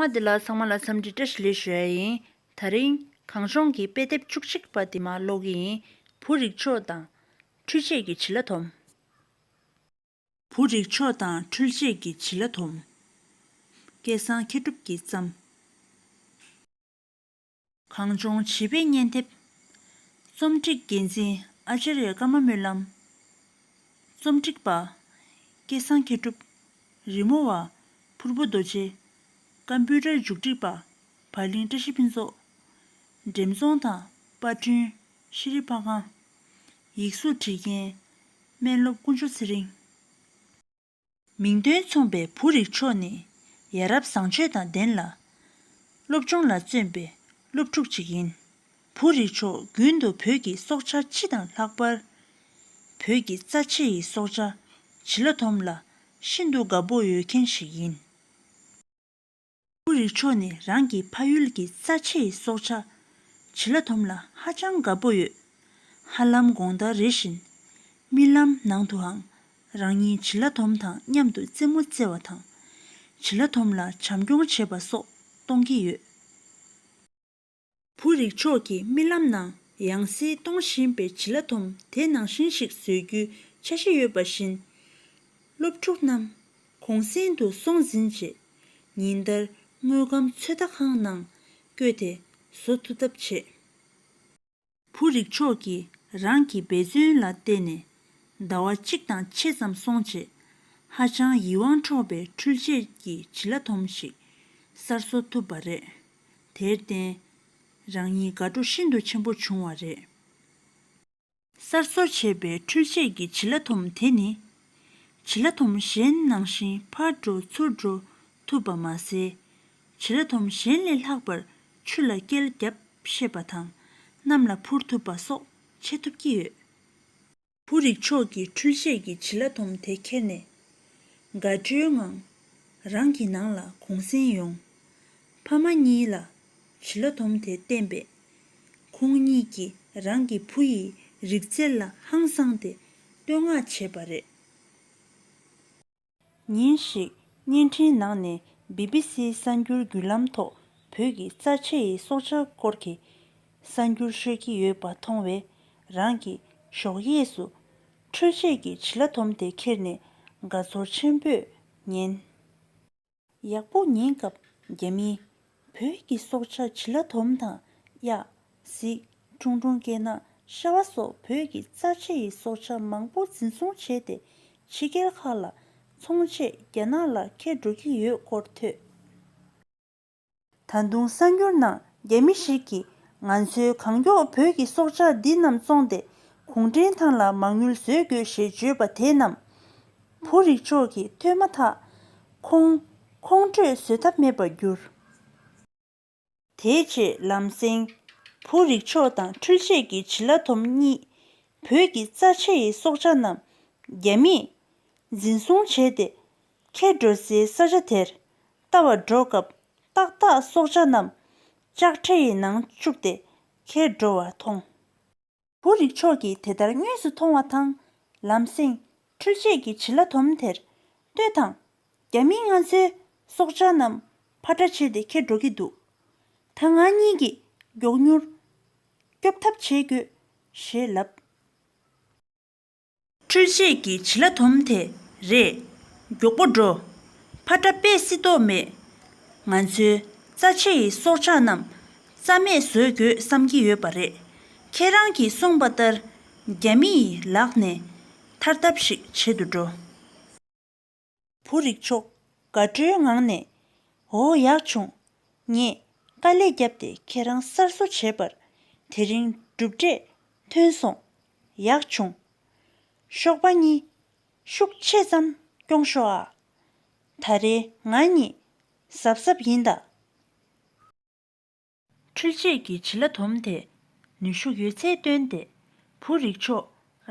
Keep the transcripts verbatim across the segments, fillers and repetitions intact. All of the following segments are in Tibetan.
མ་འདི་ལ་ཚང་མ་ལ་འཚམས་འདྲི་བཀྲ་ཤིས་བདེ་ལེགས་ཞུ་ཡ་ཡིན། དེ་རིང་གངས་ལྗོངས་ཀྱི་དཔེ་དེབ་བཅུ་གཅིག་པ་འདི་མར་ཀློག་གི་ཡིན། བུ་རིགས་མཆོག་དང་འཕྲུལ་ཆས་ཀྱི་བྱིན་རླབས་དོམ། བུ་རིགས་མཆོག་དང་འཕྲུལ་ཆས་ཀྱི་བྱིན་རླབས་དོམ། སྐལ་བཟང་མཁས་གྲུབ་ཀྱིས་བརྩམས། གངས་ལྗོངས་བྱིས་པའི་སྙན་དེབ། རྩོམ་སྒྲིག་འགན་འཛིན་ཨ་ཅཱརྱ་ཀརྨ་སྨོན་ལམ། རྩོམ་སྒྲིག་པ། སྐལ་བཟང་མཁས་གྲུབ། རི་མོ་བ། ཕུར་བུ་རྡོ་རྗེ། ཀམ་པུ་ཊར་མཇུག་སྒྲིག་པ། བར་གླིང་བཀྲ་ཤིས་ཕུན་ཚོགས། འགྲེམས་ཚོང་དང་པར་སྐྲུན། ཤེས་རིག་ཕ་ཁང་། ཡིག་གཟུགས་བྲིས་མཁན། སྨན་སློབ་དཀོན་མཆོག་ཚེ་རིང་། མིང་དོན་མཚུངས་པའི་བུ་རིགས་མཆོག་ནི་ཡ་རབས་བཟང་སྤྱོད་དང་ལྡན་ལ། སློབ་སྦྱོང་ལ་བརྩོན་པའི་སློབ་ཕྲུག་ཅིག་ཡིན། བུ་རིགས་མཆོག་རྒྱུན་དུ་བོད་ཀྱི་སྲོག་ཆགས་སྤྱི་དང་ལྷག་པར། བོད་ཀྱི་རྩ་ཆེ་ཡི་སྲོག་ཆགས་བྱིན་རླབས་དོམ་ལ་ཤིན་ཏུ་དགའ་པོ་ཡོད་མཁན་ཞིག་ཡིན། བུ་རིགས་མཆོག་ནི་རང་གི་ཕ་ཡུལ་གྱི་རྩ་ཆེ་ཡི་སྲོག་ཆགས་བྱིན་རླབས་དོམ་ལ་ཧ་ཅང་དགའ་པོ་ཡོད། ཧ་ལམ་དགོང་དག་རེ་བཞིན་རྨི་ལམ་ནང་དུའང་རང་ཉིད་བྱིན་རླབས་དོམ་དང་མཉམ་དུ་རྩེད་མོ་རྩེ་བ་དང་། བྱིན་རླབས་དོམ་ལ་བྱམས་སྐྱོང་བྱེད་པ་སོགས་མཐོང་གི་ཡོད། བུ་རིགས་མཆོག་གི་རྨི་ལམ་ནང་ཡང་སེ་གཏོང་བཞིན་པའི་བྱིན་རླབས་དོམ་དེ་ནང་བཞིན་ཞིག་བཟོ་རྒྱུའི་འཆར་གཞི་ཡོད་པ་བཞིན། སློབ་ཕྲུག་རྣམས་གུང་སེང་དུ་སོང་ཟིན་རྗེས་ཉིན་ལྟར་དངོས་ཁམས་ཚོད་ལྟ་ཁང་ནང་བསྐྱོད་དེ་བཟོ་ཐུབ་ཐབས་བྱེད། བུ་རིགས་མཆོག་གིས་རང་གི་འབད་བརྩོན་ལ་བརྟེན་ནས་ཟླ་བ་གཅིག་དང་ཕྱེད་ཙམ་སོང་རྗེས་ཧ་ཅང་ཡིད་དབང་འཕྲོག་པའི་འཕྲུལ་ཆས་ཀྱི་བྱིན་རླབས་དོམ་ཞིག་གསར་བཟོ་ཐུབ་པ་རེད། དེར་བརྟེན་རང་ཉིད་དགའ་སྤྲོ་ཤིན་ཏུ་ཆེན་པོ་བྱུང་བ་རེད། གསར་བཟོ་བྱས་པའི་འཕྲུལ་ཆས་ཀྱི་བྱིན་རླབས་དོམ་དེ་ནི། བྱིན་རླབས་དོམ་གཞན་ནང་བཞིན་ཕར་འགྲོ་ཚུར་འགྲོ་ཐུབ་པ་མ་ཟད། བྱིན་རླབས་དོམ་གཞན་ལས་ལྷག་པར་ཆུ་ལ་རྐྱལ་རྒྱབ་ཤེས་པ་དང་གནམ་ལ་འཕུར་ཐུབ་པ་སོགས་བྱེད་ཐུབ་ཀྱི་ཡོད། བུ་རིགས་མཆོག་གི་འཕྲུལ་ཆས་ཀྱི་བྱིན་རླབས་དོམ་དེ་ཁྱེར་ནས། དགའ་སྤྲོའི་ངང་རང་གི་ནང་ལ་གུང་སེང་ཡོང་། ཕ་མ་གཉིས་ལ་བྱིན་རླབས་དོམ་དེ་བསྟན་པས། ཁོང་གཉིས་ཀྱིས་རང་གི་བུ་ཡི་རིག་རྩལ་ལ་ཧང་སངས་ཏེ་བསྟོད་བསྔགས་བྱས་པ་རེད། ཉིན་ཞིག་བརྙན་འཕྲིན་ནང་ནས་བི་བི་སིའི་གསར་འགྱུར་བརྒྱུད་ལམ་ཐོག་བོད་ཀྱི་རྩ་ཆེ་ཡི་སྲོག་ཆགས་སྐོར་གྱི་གསར་འགྱུར་ཤོད་ཀྱི་ཡོད་པ་མཐོང་བས། རང་གི་གཞོགས་གཡས་སུ་འཕྲུལ་ཆས་ཀྱི་བྱིན་རླབས་དོམ་དེ་ཁྱེར་ནས་དགའ་ཚོར་ཆེན་པོས་ཉན། ཡག་པོ་ཉན་སྐབས་རྒྱ་མིས་བོད་ཀྱི་སྲོག་ཆགས་བྱིན་རླབས་དོམ་དང་གཡག་གཟིག་ཁྲུང་ཁྲུང་སྐེ་ནག་ཤ་བ་སོགས་བོད་ཀྱི་རྩ་ཆེ་ཡི་སྲོག་ཆགས་མང་པོ་འཛིན་བཟུང་བྱས་ཏེ་ཕྱི་རྒྱལ་ཁག་ལ་ཚོང་ཆེད་རྒྱ་ནག་ལ་ཁྱེར་འགྲོ་གི་ཡོད་སྐོར་ཐོས། ད་དུང་གསར་འགྱུར་ནང་རྒྱ་མི་ཞིག་གིས་ང་ཚོའི་གང་མགྱོགས་བོད་ཀྱི་སྲོག་ཆགས་འདི་རྣམས་བཙོངས་ཏེ་གུང་ཁྲན་ཏང་ལ་མ་དངུལ་བཟོ་དགོས་ཞེས་བརྗོད་པ་དེ་རྣམས་བུ་རིགས་མཆོག་གིས་ཐོས་མ་ཐག་ཁོང་ཁོང་ཁྲོས་བཟོད་ཐབས་མེད་པར་གྱུར། དེའི་རྗེས་ལམ་སེང་བུ་རིགས་མཆོག་དང་འཕྲུལ་ཆས་ཀྱི་བྱིན་རླབས་དོམ་གཉིས་བོད་ཀྱི་རྩ་ཆེ་ཡི་སྲོག་ཆགས་རྣམས་རྒྱ་མིས་འཛིན་བཟུང་བྱས་ཏེ་ཁྱེར་འགྲོ་སའི་ས་ཆ་དེར་ལྟ་བར་འགྲོ་སྐབས་ཏག་ཏག་སྲོག་ཆགས་རྣམས་ལྕགས་ཁྲའི་ནང་བཅུག་སྟེ་ཁྱེར་འགྲོ་བ་མཐོང་། བུ་རིགས་མཆོག་གིས་དེ་ལྟར་དངོས་སུ་མཐོང་བ་དང་། ལམ་སེང་འཕྲུལ་ཆས་ཀྱི་བྱིན་རླབས་དོམ་དེར་ལྟོས་དང་། རྒྱ་མིས་ང་ཚོའི་སྲོག་ཆགས་རྣམས་ཕར་འདྲ་བྱས་ཏེ་ཁྱེར་འགྲོ་གི་འདུག་ད་ང་གཉིས་ཀྱིས་མགྱོགས་མྱུར་སྐྱོབ་ཐབས་བྱེད་དགོས་ཞེས་ལབ། འཕྲུལ་ཆས་ཀྱི་བྱིན་རླབས་དོམ་དེ་རེད། མགྱོགས་པོ་འགྲོ། ཕར་འདྲ་སྤེལ་སྲིད་དོགས་མེད། ང་ཚོའི་རྩ་ཆེ་ཡི་སྲོག་ཆགས་རྣམས་རྩ་མེད་བཟོ་དགོས་བསམ་གྱི་ཡོད་པ་རེད། ཁྱེད་རང་གིས་གསུངས་པ་ལྟར་རྒྱ་མི་ཡི་ལག་ནས་ཐར་ཐབས་ཤིག་བྱེད་དུ་འགྲོ། བུ་རིགས་མཆོག་དགའ་སྤྲོའི་ངང་ནས། འོ་ཡག་བྱུང་། ངས་དཀའ་ལས་བརྒྱབ་སྟེ་ཁྱེད་རང་གསར་བཟོ་བྱས་པར་དེ་རིང་གྲུབ་འབྲས་ཐོན་སོང་། ཡག་བྱུང་། གཤོག་པ་གཉིས་ཤུགས་ཆེ་ཙམ་སྐྱོང་ཤོག་ཨ། ད་རེས་ང་གཉིས་གཟབ་གཟབ་ཡིན་ད། འཕྲུལ་ཆས་ཀྱི་བྱིན་རླབས་དོམ་དེས་ནུས་ཤུགས་ཡོད་ཚད་བཏོན་ཏེ། བུ་རིགས་མཆོག་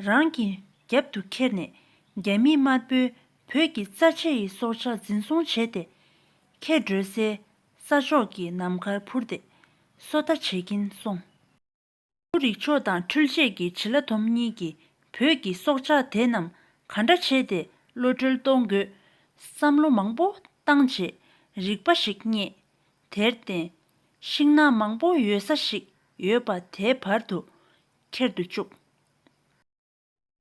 རང་གི་རྒྱབ་ཏུ་ཁྱེར་ནས་རྒྱ་མིས་དམར་པོའི་བོད་ཀྱི་རྩ་ཆེ་ཡི་སྲོག་ཆགས་འཛིན་བཟུང་བྱས་ཏེ། ཁྱེར་འགྲོ་སའི་ས་ཕྱོགས་ཀྱི་ནམ་མཁར་འཕུར་ཏེ་སོ་ལྟ་བྱེད་ཀྱིན་སོང་། བུ་རིགས་མཆོག་དང་འཕྲུལ་ཆས་ཀྱི་བྱིན་རླབས་དོམ་གཉིས་ཀྱིས་བོད་ཀྱི་སྲོག་ཆགས་དེ་རྣམས་ག་འདྲ་བྱས་ཏེ་གློད་གྲོལ་གཏོང་དགོས་བསམ་བློ་མང་པོ་བཏང་རྗེས་རིག་པ་ཞིག་རྙེད། དེར་བརྟེན། ཤིང་ནགས་མང་པོ་ཡོད་ས་ཞིག་ཡོད་པ་དེའི་བར་དུ་ཁྱེར་དུ་བཅུག་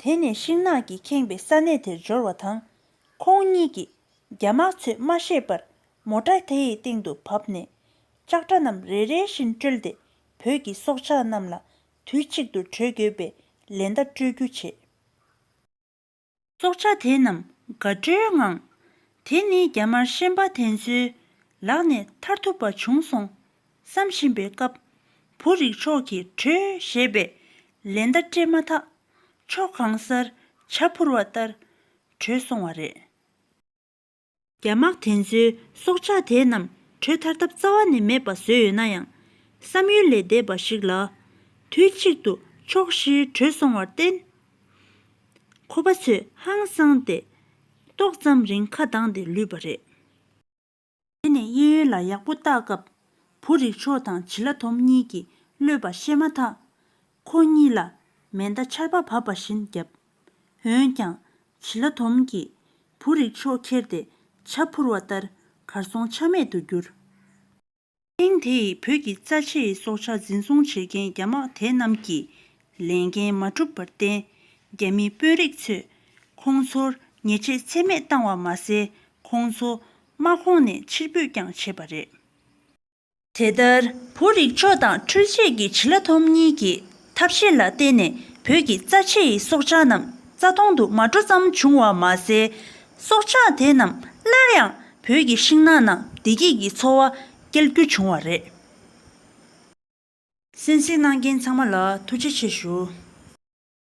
དེ་ནས་ཤིང་ནགས་ཀྱིས་ཁེངས་པའི་ས་གནས་དེར་འབྱོར་བ་དང་། ཁོང་གཉིས་ཀྱིས་རྒྱ་དམག་ཚོས་མ་ཤེས་པར་མོ་ཊ་དེ་ཡི་སྟེང་དུ་བབས་ནས། ལྕགས་དྲ་རྣམས་རེ་རེ་བཞིན་བཀྲོལ་ཏེ། བོད་ཀྱི་སྲོག་ཆགས་རྣམས་ལ་དུས་གཅིག་ཏུ་བྲོས་དགོས་པའི་ལན་བརྡ་སྤྲོད་རྒྱུ་བྱས། སྲོག་ཆགས་དེ་རྣམས་དགའ་སྤྲོའི་ངང་། དེ་ནི་རྒྱ་དམར་ཤན་པ་དེ་ཚོའི་ལག་ནས་ཐར་ཐུབ་པ་བྱུང་སོང་བསམ་བཞིན་པའི་སྐབས། བུ་རིགས་མཆོག་གིས་བྲོས་ཞེས་པའི་ལན་བརྡ་སྤྲད་མ་ཐག་ཕྱོགས་གང་སར་བྱ་འཕུར་བ་ལྟར་བྲོས་སོང་བ་རེད། རྒྱ་དམག་དེ་ཚོས་སྲོག་ཆགས་དེ་རྣམས་བྲོས་ཐར་ཐབས་རྩ་བ་ནས་མེད་པ་བཟོས་ཡོད་ན་ཡང་། བསམ་ཡུལ་ལས་འདས་པ་ཞིག་ལ། དུས་གཅིག་ཏུ་ཕྱོགས་བཞིར་བྲོས་སོང་བར་བརྟེན། ཁོ་པ་ཚོས་ཧང་སངས་ཏེ་ཏོག་ཙམ་རིང་ཁ་གདངས་ཏེ་ལུས་པ་རེད། དེ་ནས་གཡས་གཡོན་ལ་ཡག་པོ་བལྟ་སྐབས། བུ་རིགས་མཆོག་དང་བྱི་ལ་དོམ་གཉིས་ཀྱིས་གློད་པ་ཤེས་མ་ཐག་ཁོ་གཉིས་ལ་མེ་མདའ་ཆར་པ་བབས་པ་བཞིན་བརྒྱབ། འོན་ཀྱང་། བྱི་ལ་དོམ་གྱིས་བུ་རིགས་མཆོག་ཁྱེར་ཏེ་བྱ་འཕུར་བ་ལྟར་གར་སོང་ཆ་མེད་དུ་གྱུར། ཐེངས་དེ་ཡི་བོད་ཀྱི་རྩ་ཆེ་ཡི་སྲོག་ཆགས་འཛིན་བཟུང་བྱེད་མཁན་རྒྱ་དམག་དེ་རྣམས་ཀྱི་ལས་འགན་མ་འགྲུབ་པར་བརྟེན། རྒྱ་མིའི་དཔོན་རིགས་ཚོས་ཁོང་ཚོར་ཉེས་ཆད་ཚད་མེད་བཏང་བ་མ་ཟད། ཁོང་ཚོ་དམག་ཁོངས་ནས་ཕྱིར་འབུད་ཀྱང་བྱས་པ་རེད། དེ་ལྟར་བུ་རིགས་མཆོག་དང་འཕྲུལ་ཆས་ཀྱི་བྱི་ལ་དོམ་གཉིས་ཀྱི་ཐབས་ཤེས་ལ་བརྟེན་ནས། བོད་ཀྱི་རྩ་ཆེ་ཡི་སྲོག་ཆགས་རྣམས་རྩ་སྟོང་དུ་མ་འགྲོ་ཙམ་བྱུང་བ་མ་ཟད། སྲོག་ཆགས་དེ་རྣམས་སླར་ཡང་བོད་ཀྱི་ཤིང་ནགས་ནང་བདེ་སྐྱིད་ཀྱི་འཚོ་བ་སྐྱེལ་རྒྱུ་བྱུང་བ་རེད། གསན་གཟིགས་གནང་མཁན་ཚང་མ་ལ་ཐུགས་རྗེ་ཆེ་ཞུ།